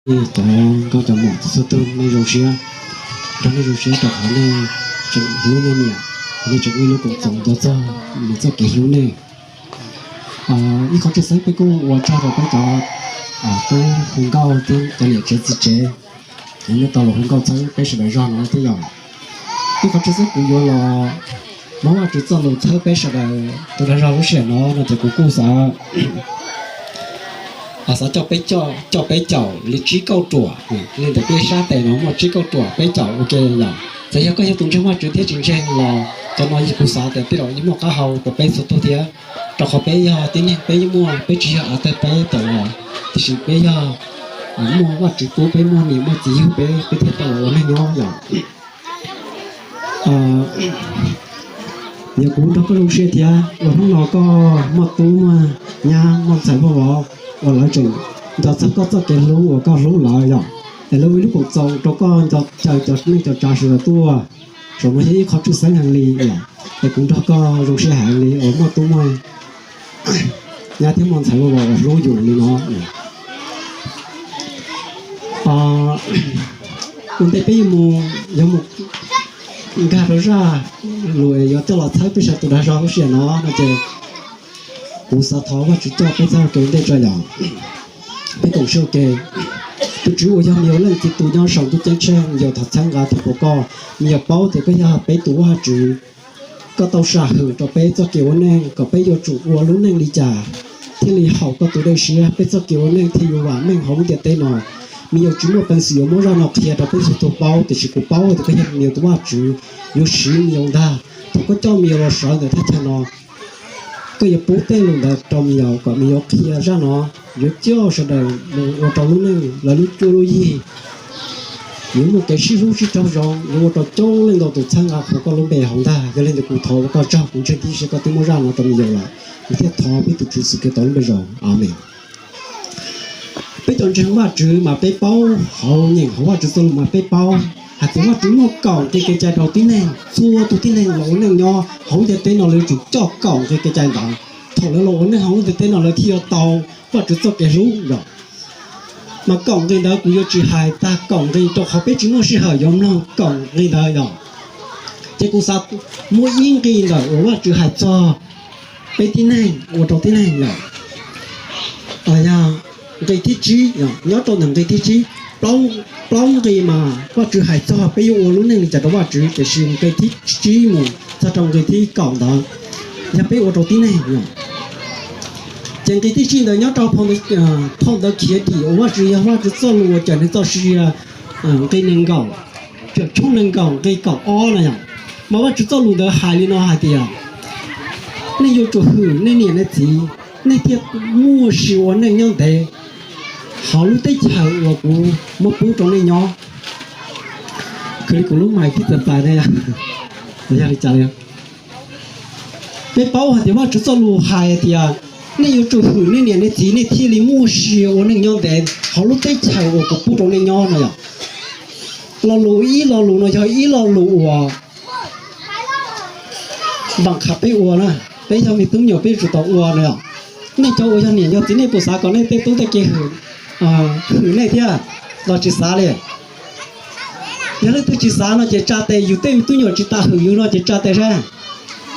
Cov nkauj cov muam txhua txhua tus, nej zoo siab, nrog nej zoo siab rau qhov nej tseem hlub nej niam, nej tseem ua lub koom txoos nco txog nws txoj kev hlub nej. Ib qho tshwj xeeb peb kuj ua tsaug rau peb cov tub hu nkauj thiab cov niam tsev txiv tsev, nej tau los hu nkauj txhawb peb sawv daws zog no thiab yom. Ib qho tshwj xeeb kuv yuav los muab Vajtswv txoj lus txhawb peb sawv daws tus dag zog lub sij hawm no no ces kuv kuj xav xav coj peb, coj peb caum li tsib kauj ruam, li ntawm peb sab tes no muaj tsib kauj ruam peb caum ua ke yom. Txawm yog koj yog tus ntseeg Vajtswv thiab tsis ntseeg los cov no kuv xav tias tej zaum yeej muaj qab hau rau peb txhua tus thiab, rau qhov peb yog tib neeg peb yeej muaj, peb tsis yog av tawg peb tawm los, tiam sis peb yog muaj Vajtswv pub peb muaj niam muaj txiv yug peb, peb thiaj tau los ua neeg nyob yom. Yog kuv nrog koj zoo siab thiab uas hnub no koj muaj tub muaj nyab muaj ntxhais muaj vauv uas lawv tseem nco txog koj txoj kev hlub uas koj hlub lawv yom, es lawv ua ib lub koom txoos rau koj nco caw cov neej cov tsav sawv daws tuaj. Zaum no yog ib qho tshwj xeeb heev li yom, es kuv nrog koj zoo siab heev li uas muaj tub muaj nyab thiab muaj ntxhais muaj vauv uas hlub yus li no. Ua ntej peb yuav mus, yuav mus nkag rau zaj lus yuav coj los txhawb peb sawv tus dag zog lub sij hawm no no ces kuv xav thov Vajtswv coj peb txoj kev ntej tso yom. Peb koom siab ua ke. Tus Tswv uas yog me nyuam Leej Txiv tus nyob saum ntuj ceeb tsheej, me nyuam thov txhawb nqa thiab pom koj, me nyuam paub tias koj yog peb tus Vajtswv. Koj tau sam hwm rau peb txoj kev ua neej kom peb yuav tsum ua lub neej li cas thiaj li haum koj tus dej siab, peb txoj kev ua neej thiaj yuav vam meej hauv lub ntiaj teb no. Me nyuam tsis muaj peev xwm yuav muab zaj no qhia rau peb txhua tus paub, tiam sis kuv paub tias koj yog me nyuam tus Vajtswv yuav siv me nyuam ntag. Thaum koj coj me nyuam los sawv ntawm thaj chaw no, koj yuav pub tej lus ntawd rau me nyuam kom me nyuam qhia zaj no, yuav coj sawv daws mus ua rau lub neej lawv lub cuab lub yig yuav muaj kev sib hlub sib raug zoo, yuav ua rau coob leej ntau tus txhawb nqa qhuas koj lub npe hauv ntag. Yog li ntawd kuv thov ua koj tsaug, kuv ntseeg tib si koj twb muab zaj no rau me nyuam lawm, kuv thiaj thov peb tus Tswv Yexus Khetos lub npe zoo, amees. Peb cov ntseeg Vajtswv mas peb paub, hauv nyeem hauv Vajtswv txoj lus mas peb paub hais tias Vajtswv muaj kaum nqe kev cai rau tib neeg. Txhua tus tib neeg los ua neej nyob hauv ntiaj teb no lawv yuav tsum coj kaum nqe kev cai ntawd. Thaum lawv los ua neej hauv ntiaj teb no lawv thiaj yuav tau Vajtswv txoj kev hlub yom. Mas kaum nqe ntawd kuv yuav tsis hais tag kaum nqe rau qhov peb tsis muaj sij hawm yuav mloog kaum nqe ntawd yom. Ces kuv xav muab ib nqe ntawm uas Vajtswv hais txog peb tib neeg ua rau tib neeg yom. Yog nqe thib tsib, nyob rau ntawm nqe thib tsib, plaub nqe mas Vajtswv hais txog peb yuav ua lub neej li cas rau Vajtswv, tiam sis nqe thib tsib mus txog rau nqe thib kaum ntawd yog peb ua rau tib neeg. Ces nqe thib tsib ntawd nyob rau phau ntawv Khiav Dim uas Vajtswv yog Vajtswv txoj lus uas cawm neeg txoj sia, nqe nees nkaum, cawm tshoob nees nkaum nqe kaum ob na yom. Mas Vajtswv txoj lus ntawd hais li no hais tias, nej yuav tsum hwm nej niam nej txiv, nej thiaj muaj sia ua neej nyob ntev hauv lub teb chaws uas kuv muab pub rau nej nyob. Kuv lub mais tib txawv txais ne, yog li cas li? Peb paub hais tias Vajtswv txoj lus hais tias, nej yuav tsum hwm nej niam nej txiv nej thiaj li muaj sia ua neej nyob ntev hauv lub teb chaws uas kuv pub rau nej nyob no yom. Lo lus ib lo lus no yog ib lo lus uas npam qhas peb ua na, peb yog me tub me nyuam peb yuav tsum tau ua no yom. Nej cov uas yog niam yog txiv nej puas xav kom nej tej tub tej ki hwm, hwm nej thiab los tsis xav li? Yog leej twg tsis xav no ces tsa tes, yus tej me tub me nyuam tsis tas hwm yus no ces tsa tes saib.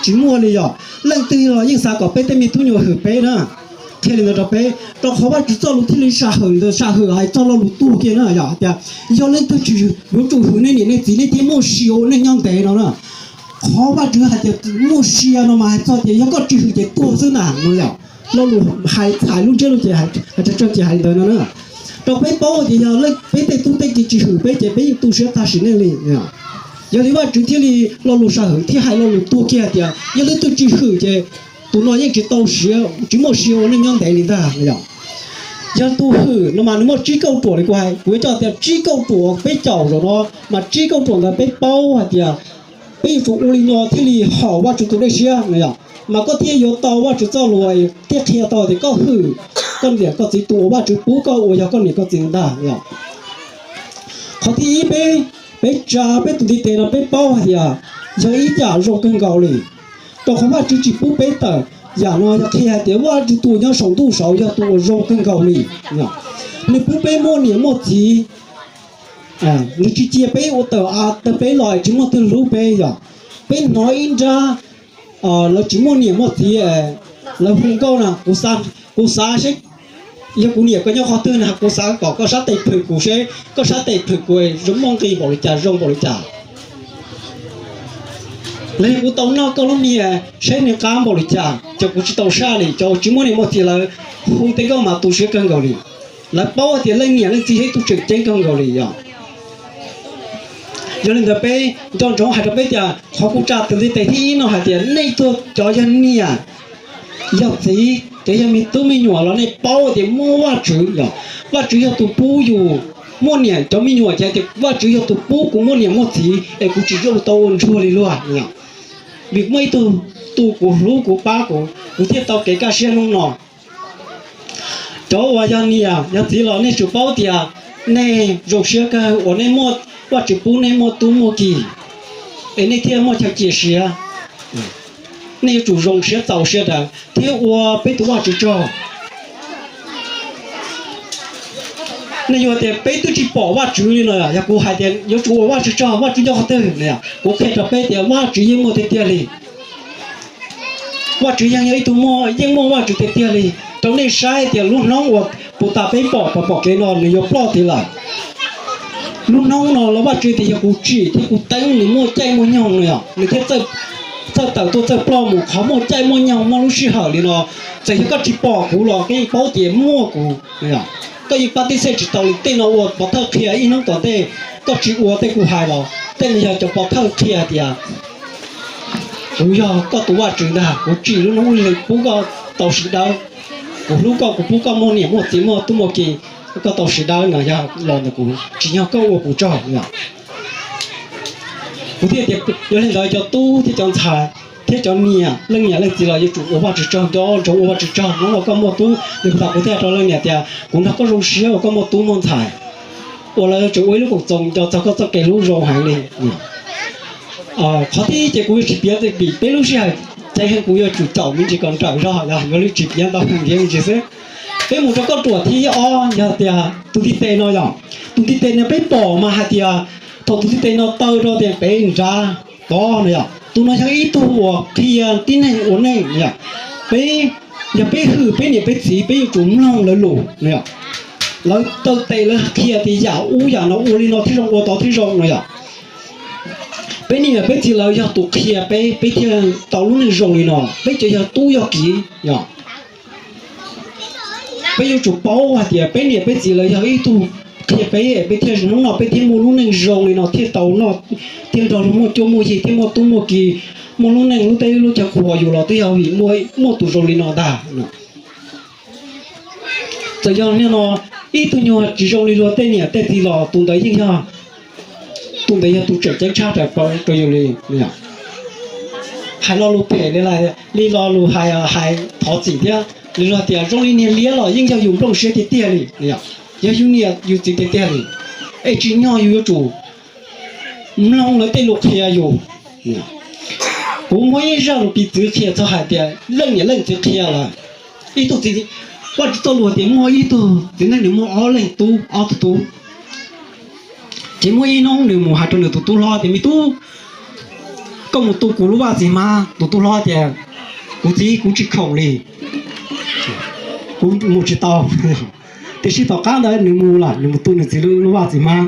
Tsis muaj li yom. Leej twg los yeej xav kom peb tej me tub me nyuam hwm peb na. Qhia li ntawd rau peb, rau qhov Vajtswv txoj lus thiaj li sam hwm ntawd, sam hwm hais txog lo lus tuag kiag na yom, hais tias yog leej twg tsis, yuav tsum hwm nej niam nej txiv nej thiaj muaj sia ua neej nyob ntev no na. Qhov Vajtswv hais tias muaj sia no mas hais txog tias yog koj tsis hwm ces tuag xwb na no yom. Lo lus hais txhais lub ntsiab lus ces hais tsawg tsawg ces hais li ntawd no na. Rau peb paub tias yog peb tej tub tej ki tsis hwm peb ces peb yeej tu siab tag sim neej li. Yog li Vajtswv thiaj li lo lus sam hwm thiaj hais lo lus tuag kiag hais tias yog leej twg tsis hwm ces tus no yeej tsis tau siav, tsis muaj sia ua neej nyob ntev li ntag no yom. Yog tus hwm no mas nws muaj tsib kauj ruam li kuv hais, kuv yuav coj tias tsib kauj ruam peb caum zaum no, mas tsib kauj ruam ntawd peb paub hais tias peb yuav tsum ua li no thiaj li haum Vajtswv tus dej siab no yom. Mas koj thiaj yuav tau Vajtswv txoj lus thiab qhia tau tias koj hwm koj niam koj txiv tus uas Vajtswv pub koj uas yog koj niam koj txiv ntag yom. Qhov thib ib, peb, peb tsa peb tus ntiv tes no peb paub hais tias yog ib yam zoo kawg nkaus li. Rau qhov Vajtswv tsis pub peb tawm yam no yog qhia hais tias Vajtswv tus nyob saum ntuj saud yog tus uas zoo kawg nkaus li. Nws pub peb muaj niam muaj txiv, nws tsis cia peb ua tawm av tawg peb los tsis muaj twg hlub peb yom. Peb hnov ib nrab lawv tsis muaj niam muaj txiv, lawv hu nkauj na, kuv xav seb yog kuv niam koj nyob qhov twg na, kuv xav kom koj sab tes phwm kuv seb koj sab tes phwm kuv zoo muaj nqis npaum li cas zoo npaum li cas. Los yog kuv tau noj koj lub niag seb nws qab npaum li cas, ces kuv tsis tau saj li. Cov tsis muaj niam muaj txiv lawv hu tej nkauj mas tu siab kawg nkaus li. Lawv paub tias leej niam leej txiv yog ib tug tseem ceeb kawg nkaus li yom. Yog li ntawd peb nco ntsoov hais rau peb tias qhov kuv tsa tus ntiv tes thib ib no hais tias nej tuag cov yog niam yog txiv, cov yog me tub me nyuam los nej paub tias muaj Vajtswv yom. Vajtswv yog tus pub yus muaj niam cov me nyuam ces tias Vajtswv yog tus pub kuv muaj niam muaj txiv es kuv tsis tau ua ntsuag li luag yom. Vim muaj ib tug tu kuv hlub kuv pab kuv, kuv thiaj tau kev kaj siab hnub no. Cov uas yog niam yog txiv los nej tsum paub tias nej zoo siab kawg uas nej muaj, Vajtswv pub nej muaj tub muaj ki, es nej thiaj muaj chaw cia siab. Nej yuav tsum zoo siab txaus siab daws thiab ua peb tus Vajtswv tsaug. Nej yuav tias peb twb tsis pom Vajtswv li no, yog kuv hais tias yuav tsum ua Vajtswv tsaug, Vajtswv nyob qhov twg? Kuv qhia rau peb tias Vajtswv yeej muaj tiag tiag li. Vajtswv yeej yog ib tug muaj, yeej muaj Vajtswv tiag tiag li. Rau nej saib tias lub hnub uas puag ta peb pom pom pom kev no nws yuav ploj tiag lawm. Lub hnub no los Vajtswv tias yog kuv tsim thiab kuv teeb nws muaj caij muaj nyoog no yom, nws thiaj txawj tawm tuaj txawj ploj mus. Qhov muaj caij muaj nyoog muaj lub sij hawm li no, txawm yog koj tsis pom kuv los koj yeej paub tias muaj kuv. Koj yeej pab tib xej tsis tau li. Tej no ua pov thawj qhia ib hnub tom ntej, koj tsis ua tej kuv hais los tej no yog cov pov thawj qhia tias kuv yog koj tus Vajtswv ntag, kuv tsim lub hnub li pub koj tau sawv daws. Kuv hlub koj, kuv pub koj muaj niam muaj txiv muaj tub muaj ki, koj tau sawv daws no yog los ntawm kuv, tsis yog koj ua kuv tsaug. Kuv thiaj tias yog li ntawd cov tub thiab cov ntxhais thiab cov niam leej niam leej txiv los yuav tsum ua Vajtswv tsaug, nco ntsoov ua Vajtswv tsaug. Hnub uas koj muaj tub, li puag ta kuv thiaj hais rau leej niam tias kuv nrog koj zoo siab uas koj muaj tub muaj ntxhais, ua lawv tseem ua ib lub koom txoos nco txog koj txoj kev hlub zoo heev li. Qhov thib ib ces kuv yuav tsis piav vim peb lub sij hawm tseem heev, kuv yuav tsum caum me ntsis kom nrawm zog, yuav tsis piav ntau ntiav me ntsis xwb. Peb mus rau kauj ruam thib ob yog tias tus ntiv tes no yom. Tus ntiv tes no peb pom mas hais tias thaum tus ntiv tes no taw rau tias pem nrad tod no yom, tus no yog ib tug uas qhia tib neeg ua neej yom. Peb, yog peb hwm peb niam peb txiv peb yuav tsum mloog lawv lus no yom. Lawv taw tes lawv qhia tias yam ub yam no ua li no thiaj zoo, ua tod thiaj zoo no yom. Peb niam peb txiv lawv yog tus qhia peb, peb thiaj tau lub neej zoo li no. Peb cov yog tub yog kiv yom, peb yuav tsum paub hais tias peb niam peb txiv lawv yog ib tug qhia peb, peb thiaj hnub no peb thiaj muaj lub neej zoo li no, thiaj tau noj, thiaj nrog luag muaj cuab muaj yig, thiaj muaj tub muaj ki, muaj lub neej lub teb lub chaw qhuas yus los twb yog vim muaj tus zoo li no ntag. Txawm yog nim no ib tug nyuag tsis zoo li luag tej niam tej txiv los tus ntawd yeej yog, tus ntawd yog tus tseem ceeb tshaj rau yus li. Hais lo lus phem li, li lo lus hais, hais thov txim thiab li luag tias zoo li niag liab los yeej yog yus nplooj siab tiag tiag li. Yog yus niam yus txiv tiag tiag li, es tsim nyog yus yuav tsum mloog lawv tej lus qhia yus. Kuv muab ib zaj lus piv txwv qhia txog hais tias leej niam leej txiv qhia lawm. Ib tug txiv, Vajtswv txoj lus tias muaj ib tug txiv neej nws muaj ob leeg tub, ob tug tub. Ces muaj ib hnub nws mus hais rau nws tus tub hlob tias, me tub, koj mus tu kuv lub vaj txiv hmab. Tus tub hlob tias, kuv txiv, kuv tsis khoom li, kuv mus tsis tau. Tiam sis tom qab ntawd nws mus lawm, nws mus tu nws txiv lub vaj txiv hmab.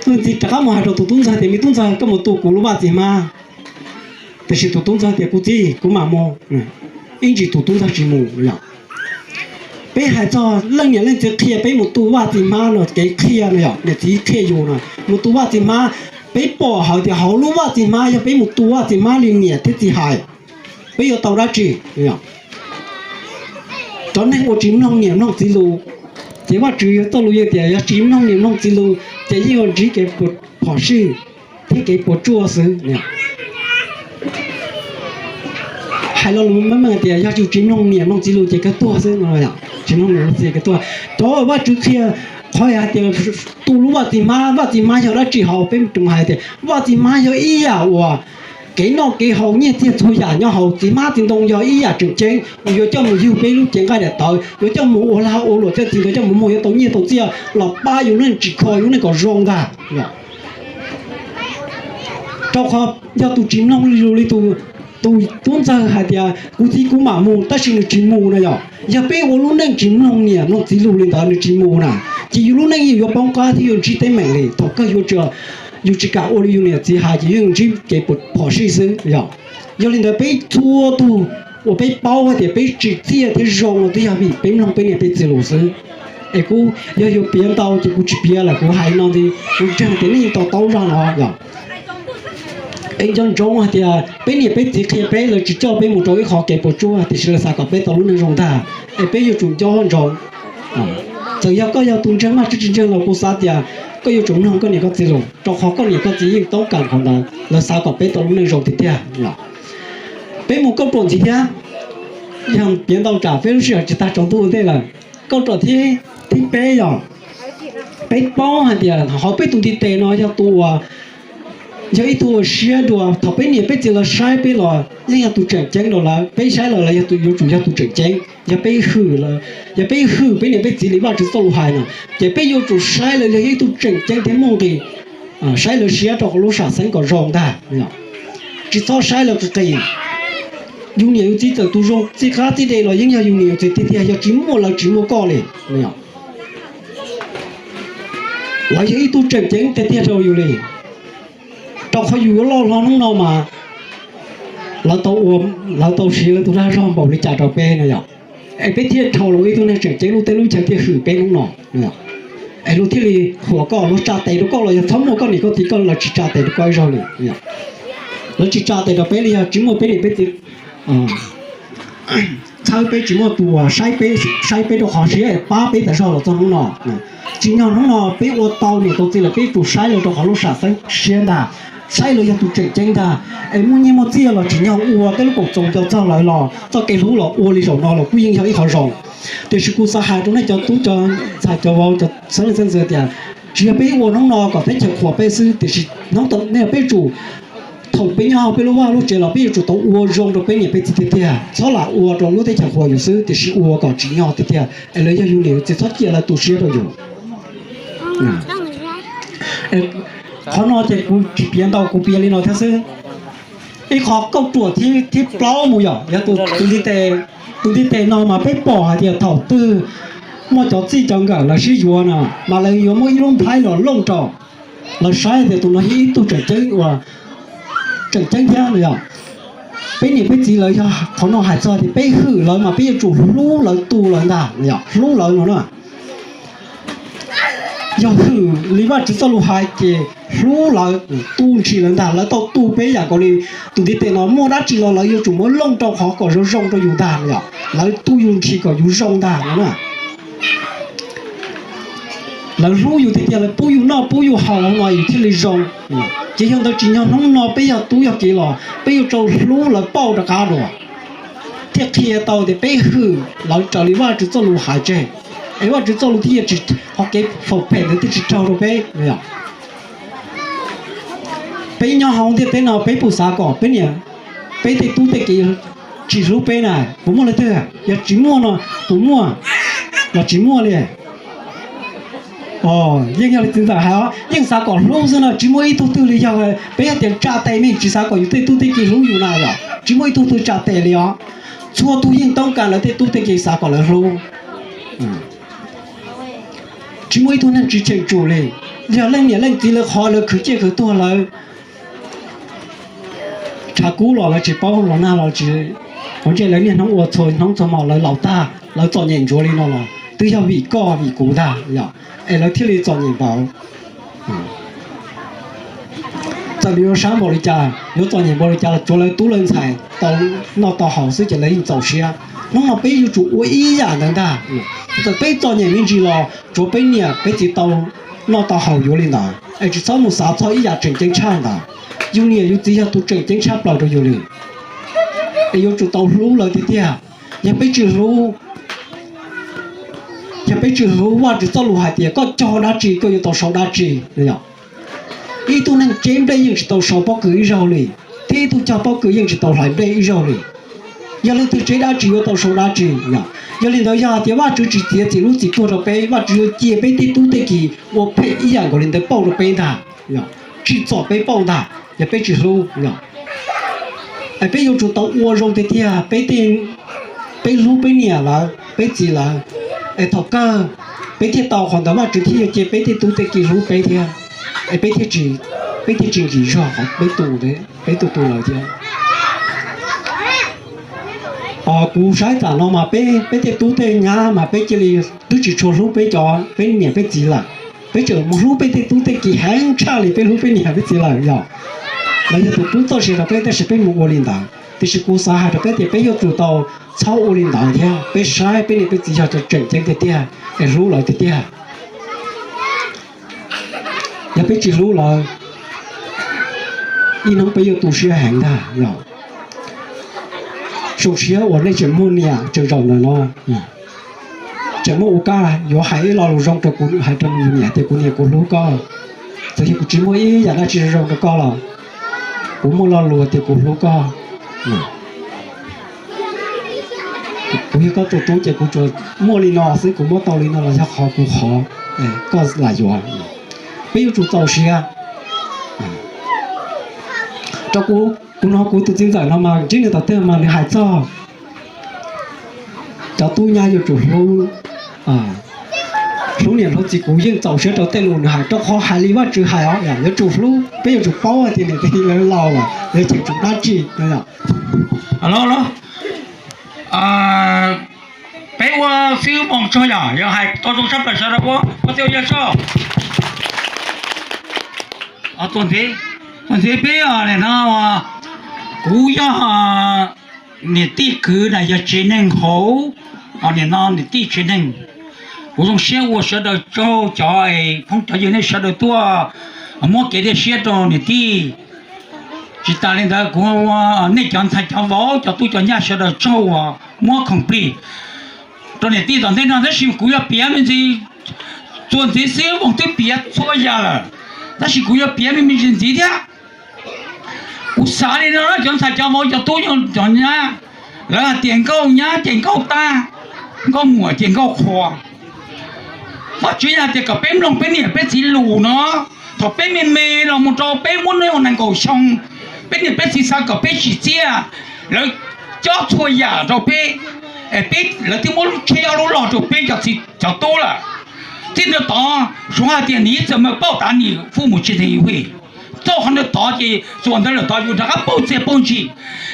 Tus txiv rov qab mus hais rau tus tub ntxawg tias, me tub ntxawg, koj mus tu kuv lub vaj txiv hmab. Tiam sis tus tub ntxawg tias, kuv txiv, kuv mam mus. Ib ntsis tus tub ntxawg tsis mus. Peb hais txog leej niam leej txiv qhia peb mus tu vaj txiv hmab no, kev qhia no yog niam txiv qhia yus no, mus tu vaj txiv hmab, peb pom hais tias hauv lub vaj txiv hmab yog peb mus tu vaj txiv hmab li niam thiab txiv hais, peb yuav tau dab tsi? Cov neeg uas tsis mloog niam mloog txiv lus, ces Vajtswv txoj lus yeej tias yog tsis mloog niam mloog txiv lus ces yeej yuav ntsib kev phom sij thiab kev puas tsuaj xwb. Hais lo lus meej meej tias yog yus tsis mloog niam mloog txiv lus ces kawg tuag xwb no. Tsis mloog niam mloog txiv kawg tuag. Cov Vajtswv qhia qhov hais tias tu lub vaj txiv hmab, vaj txiv hmab yog dab tsi hauv peb mus hais tias vaj txiv hmab yog ib yam uas Kev noj kev haus nyiaj txiag txhua yam nyob hauv txiv hmab txiv ntoo yog ib yam tseem ceeb, yuav coj mus yug peb lub cev nqaij daim tawv, yuav coj mus ua lag ua luam coj txiv ntawd coj mus muag yuav tau nyiaj tau txiaj los pab yus lub neej tsim kho yus lub neej kom zoo ntag. Rau qhov yog tus tsis mloog li tus tub ntxawg hais tias kuv txiv kuv mam mus tab sis nws tsis mus na yom. Yog peb ua lub neej tsis mloog niam mloog txiv lus li ntawd nws tsis mus na, ces yus lub neej yeej yuav poob qab thiab yuav ntsib teeb meem li. Thaum kawg yuav tsum, yus tsis kam ua li yus niam txiv hais ces yeej ntsib kev phom sij xwb yom. Yog li ntawd peb txhua tus uas peb paub hais tias peb tsim txiaj thiab zoo no twb yog vim peb mloog peb niam peb txiv lus xwb. Es kuv yog yuav piav ntau ces kuv tsis piav lawm, kuv hais no ntxiv kuv ntseeg tias nej yeej to taub zaj no yom. Es nco ntsoov hais tias peb niam peb txiv qhia peb, lawv tsis coj peb mus rau ib qho kev puas tsuaj tiam sis lawv xav kom peb tau lub neej zoo ntag. Es peb yuav tsum nco ntsoov. Txawm yog koj yog tus ntseeg Vajtswv tsis ntseeg los kuv xav tias koj yuav tsum mloog koj niam koj txiv lus, rau qhov koj niam koj txiv yeej toob kas qhov ntawd, lawv xav kom peb tau lub neej zoo tiag tiag. Peb mus kauj ruam ntxiv thiab, yog piav ntau tsam peb lub sij hawm tsis tag tsaus ntuj ua ntej lawm. Kauj ruam thib peb yog, peb paub hais tias hauv peb tus ntiv tes no yog tus uas, yog ib tug uas siab dua. Thaum peb niam peb txiv lawv saib peb los yeej yog tus tseem ceeb rau lawv, peb saib lawv los yuav tsum yog tus tseem ceeb. Yog peb hwm lawv, yog peb hwm peb niam peb txiv li Vajtswv txoj lus hais no, ces peb yuav tsum saib lawv yog ib tug tseem ceeb thiab muaj nqis, saib lawv siab rau qhov lub sam xeeb kom zoo ntag. Tsis txhob saib lawv qis qis. Yus niam yus txiv txawm tus zoo txij qab txij dej los yeej yog yus niam yus txiv tiag tiag, yog tsis muaj lawv tsis muaj koj li. Lawv yog ib tug tseem ceeb tiag tiag rau yus li, rau qhov yus yuav loj hlo hnub no mas lawv tau siv lawv tus dag zog npaum li cas rau peb no yom. Es peb thiaj dhau los ib tug neeg tseem ceeb, lub teb lub chaw thiaj hwm peb hnub no. Es luag thiaj li qhuas koj, luag tsa tes rau koj los yog txhob muaj koj niam koj txiv koj los tsis tsa tes rau koj ib zaug li. Lawv tsis tsa tes rau peb li yog tsis muaj peb niam peb txiv txhawb peb, tsis muaj tus uas saib peb rau qhov siab pab peb tas zog los txog hnub no. Tsim nyog hnub no peb ua tau niam tau txiv lawm peb yuav tsum saib lawv rau qhov lub sam xeeb siab ntag, saib lawv yog tus tseem ceeb ntag. Es muaj nyiaj muaj txiaj los tsim nyog ua tej lub koom txoos nco txog lawv los txoj kev hlub los ua li zaum no los kuj yeej yog ib qho zoo. Tiam sis kuv xav hais rau nej cov tub cov ntxhais cov vauv cov xeeb leej xeeb ntxwv tias tsis yog peb ua hnub no kom teb chaws qhuas peb xwb, tiam sis hnub tom ntej peb tsum, thaum peb nyob hauv peb lub vaj lub tsev los peb yuav tsum tau ua zoo rau peb niam peb txiv tiag tiag, txhob lam ua rau lub teb chaws qhuas yus xwb, tiam sis ua kom tsim nyog tiag tiag es lawv yog yus niam yus txiv, txhob cia lawv tu siab rau yus. Qhov no ces kuv tsis piav ntau, kuv piav li no thiab xwb. Ib qho kauj ruam thib plaub mus yom, yog tus ntiv tes no mas peb pom hais tias thaum twg muaj cov txij cov nkawm lawv sib yuav no mas lawv yuav muab ib lub nplhaib los looj rau, lawv saib tias tus no yog ib tug tseem ceeb uas tseem ceeb thiab no yom. Peb niam peb txiv lawv yog qhov no hais txog tias peb hwm lawv mas peb yuav tsum hlub lawv tu lawv ntag, hlub lawv no na. Yog hwm li Vajtswv txoj lus hais ces hlub lawv, tu ntshis lawv ntag. Lawv tau tu peb yam nkaus li tus ntiv tes no, muaj dab tsi los lawv yuav tsum muab looj rau qhov kom zoo zoo rau yus ntag yom. Lawv tu yus ntshis kom yus zoo ntag no na. Lawv hlub yus tiag tiag, lawv pub yus noj pub yus haus no yus thiaj li zoo. Ces yog ntawd tsim nyog hnub no peb yog tub yog kiv los peb yuav tsum hlub lawv pauj rov qab dua, thiaj qhia tau tias peb hwm lawv raws li Vajtswv txoj lus hais tseg, es Vajtswv txoj lus thiaj tsis, qhov kev foom phem ntawd thiaj tsis raug rau peb. Peb nyob hauv ntiaj teb no peb puas xav kom peb niam, peb tej tub tej kiv tsis hlub peb na? Puas muaj leej twg? Yog tsis muaj no, puas muaj? Los tsis muaj li. Yeej yog li txiv ntxawm hais os, yeej xav kom hlub xwb no, tsis muaj ib tug twg li. Yog peb hais tias tsa tes me tsis xav kom yus tej tub tej kiv hlub yus na yom, tsis muaj ib tug twg tsa tes li os. Txhua tus yeej toob kas lawv tej tub tej kiv xav kom lawv hlub. Tsis muaj ib tug neeg tsis cheem tsum li. Yog leej niam leej txiv lawv qhov lawv khwv ciaj khwv tuag lawv tshav kub los lawv tsis paub los nag los tsis, qhov ntshe lawv niaj hnub ua txhua hnub txhua hmo lawv laus tag lawv txom nyem ntsuav li no los twb yog vim koj vim kuv ntag yom, es lawv thiaj li txom nyem npaum. Txawm lawv yuav sab npaum li cas yuav txom nyem npaum li cas los tsuav lawv tub lawv ntxhais tau noj tau haus xwb ces lawv yeej txaus siab. Hnub no peb yuav tsum ua ib yam ntawd ntag. Txawm peb txom nyem me ntsis los tsuav peb niam peb txiv tau noj tau haus yuav li ntawd es tsis txhob mus xav txog ib yam tseem ceeb tshaj ntawd. Yus niam yus txiv yog tus tseem ceeb tshaj plaws rau yus li, es yuav tsum tau hlub lawv tiag tiag. Yog peb tsis hlub, yog peb tsis hlub Vajtswv txoj lus hais tias koj cog dab tsi koj yuav tau sau dab tsi. Ib tug neeg tseb nplej yeej tsis tau sau pob kws ib zaug li. Peb ib tug cog pob kws yeej tsis tau hlais nplej ib zaug li. Yog leej twg tsev dab tsi yuav tau sau dab tsi yom? Yog li ntawd yog hais tias Vajtswv tsis txiav txim lub txim tuag rau peb, Vajtswv yuav cia peb tej tub tej ki ua phem ib yam nkaus li ntawd pauj rau peb ntag, tsim txom peb pauj ntag, yog peb tsis hlub. Peb yuav tsum tau ua zoo tiag tiag, peb hlub peb niam lawv peb txiv lawv, es thaum kawg peb thiaj tau qhov ntawd, Vajtswv thiaj yuav cia peb tej tub tej ki hlub peb thiab, es peb thiaj tsis nkim zog qhov peb tu, peb tus tu lawm thiab. Kuv saib tam no mas peb, peb tej tub tej nyab mas peb cia li twb tsis tshua hlub peb cov, peb niam peb txiv lawm. Peb tseem mus hlub peb tej tub tej ki heev tshaj li peb hlub peb niam peb txiv lawm yom. Lawv yog tus pub txoj sia rau peb tab sis peb mus ua li ntawd. Tiam sis kuv xav hais rau peb tias peb yuav tsum tau txhob ua li ntawd thiab, peb saib peb niam peb txiv yog cov tseem ceeb tiag tiag, es hlub lawv tiag tiag. Yog peb tsis hlub lawv, ib hnub peb yuav tu siab heev ntag yom. Zoo siab uas nej tseem muaj niam tseem zaum ntawm no, tseem muaj ua kaj yuav hais ib lo lus zoo rau kuv, hais rau nws niam tias kuv niam kuv hlub koj. Txawm yog kuv tsis muaj ib yam dab tsi zoo rau koj los kuv muaj lo lus tias kuv hlub koj. Kuv yog koj tus tub ces kuv tsuas muaj li no xwb, kuv muab tau li no los yog qhov kuv qhov, koj lam yuav. Peb yuav tsum txaus siab. Rau kuv, kuv hnov kuv tus txiv ntxawm no mas ntsib nws tom tej mas nws hais txog cov tub nyab yuav tsum hlub, hlub niam hlub txiv. Kuv yeej txaus siab rau tej lus nws hais, rau qhov hais li Vajtswv hais os, yuav tsum hlub. Peb yuav tsum paub hais tias niam txiv lawv laus lawm, lawv cheem tsum dab tsi. Peb ua xib hwb Voos tsaug yom, yog hais tau zoo tshaj plaws sawv daws ua, ua txij ua yawg tsaug. Tus ntxiv peb no, kuv yog niam tij kwv na, yog tsev neeg hauv, nim no niam tij tsev neeg. Kuv zoo siab ua sawv daws tsaug, cov phooj cov ywg nej sawv daws tuaj muab kev thiab siab rau niam tij. Tsis tas li ntawd kuv ua nej cov ntxhais cov vauv cov tub cov nyab sawv daws tsaug uas muab khoom plig rau niam tij tom ntej no, tab sis kuv yuav piav me ntsis. Txuas ntxiv xwb Voos twb piav txhua yam lawm, tab sis kuv yuav piav me me ntsis ntxiv thiab. Kuv xav li no, cov ntxhais cov vauv cov tub cov nyab, lawv hais tias nkauj nyab ces nkauj tab, nkauj muam ces nkauj qhua. Vajtswv yog tias kom peb mloog peb niam peb txiv lus no, thaum peb me me los mus rau peb muaj nees nkaum xyoo, peb niam peb txiv xav kom peb tsim txiaj, lawv cob txhua yam rau peb, es peb, lawv twb muab lub tsheb ob lub log rau peb cov txiv cov tub lawm. Txij ntawd tod, Suav hais tias 你怎么报答你父母，就等于会. Txoj qhov ntawd tod ces txuas ntawd lawm tod yus rov qab pauj txiaj pauj ntsig.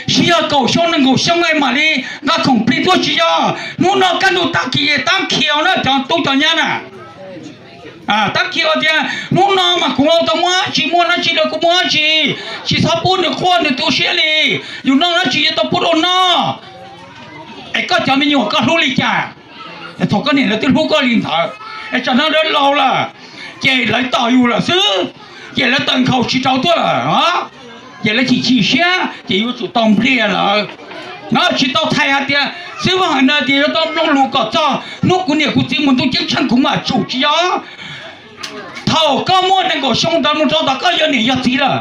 Sib yog kaum xyoo nees nkaum xyoo mam li nqa khoom plig tuaj tsis yog. Hnub no kaj ntug tag kis tab khiav na cov tub cov nyab na. Tab khiav tias hnub no mas kuv tau muaj dab tsi, muaj dab tsi rau kuv muaj dab tsi, tsis txhob pub nws quaj nws tu siab li. Yus noj dab tsi yuav tau pub rau noj. Es koj cov me nyuam koj hlub li cas? Thaum koj niam lawv twb hlub koj li ntawd, es tsam no lawv laus lawm, ces lawv tos yus lawm xwb, ces lawv tawm nkhaus tsis rau tuaj lawm, ces lawv chim chim siab ces yuav tsum tau npliag lawm. No tsis tau txhais hais tias xib hwb Voos hais no tias yuav tau mloog lus kom txog hnub kuv niam kuv txiv mus ntuj ceeb tsheej kuv mam tsum, tsis yog. Thaum koj muaj nees nkaum xyoo ntawd mus rau tod koj yog niam yog txiv lawm,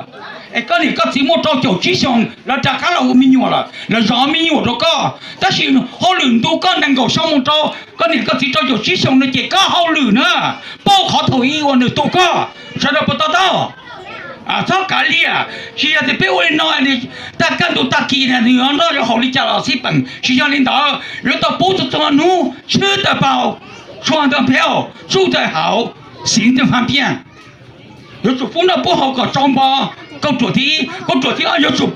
es koj niam koj txiv muaj rau caum tsib xyoos lawv rov qab los ua me nyuam lawm, lawv zov me nyuam rau koj, tab sis hauj lwm ntu koj nees nkaum xyoo mus rau koj niam koj txiv rau caum tsib xyoos no ces koj hauj lwm na, pauj qhov thaum ub uas nws tu koj, sawv daws puas to taub? Txhob kav liam, tsis yog tias peb ua li no, tag kaj ntug tag kis nws noj yuav haus li cas los xij peem, tsis yog li ntawd, yuav tau pub txhua txhua hnub, tshwb tawm paus, tshuaj tawm phev, tsuj tawm hauv, xis tawm fab piaj. Yuav tsum pub noj pub haus kom tsau npo. Kauj ruam thib ib, kauj ruam thib ob yuav tsum,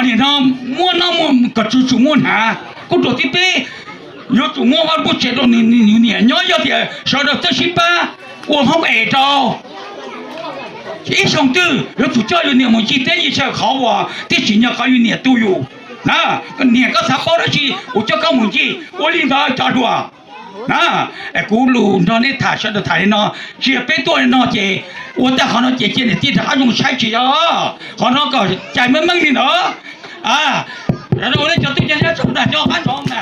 nim no muaj noj muaj kom tsum tsum muaj hnav. Kauj ruam thib peb yuav tsum muaj vaj lub tsev rau nws niam nyob, yog tias sawv daws txawj sib pab ua hoob es rau. Ib xyoo twg yuav tsum coj yus niam mus ncig teb ncig chaw qhov uas tib tsim nyog qhov yus niam tu yus. Niam koj xav paub dab tsi kuv coj koj mus ncig, ua li ntawd cov hluas. Kuv lus nrog nej tham sawv daws tham li no, tsis yog peb tuaj li no ces ua tag qhov no ces cia niam tij rov qab zoo saib tsis yog, qhov no kom cais meej meej li ntawd. Sawv daws ua nej cov tub cov nyab tsaug dag cov qab ntsoov na.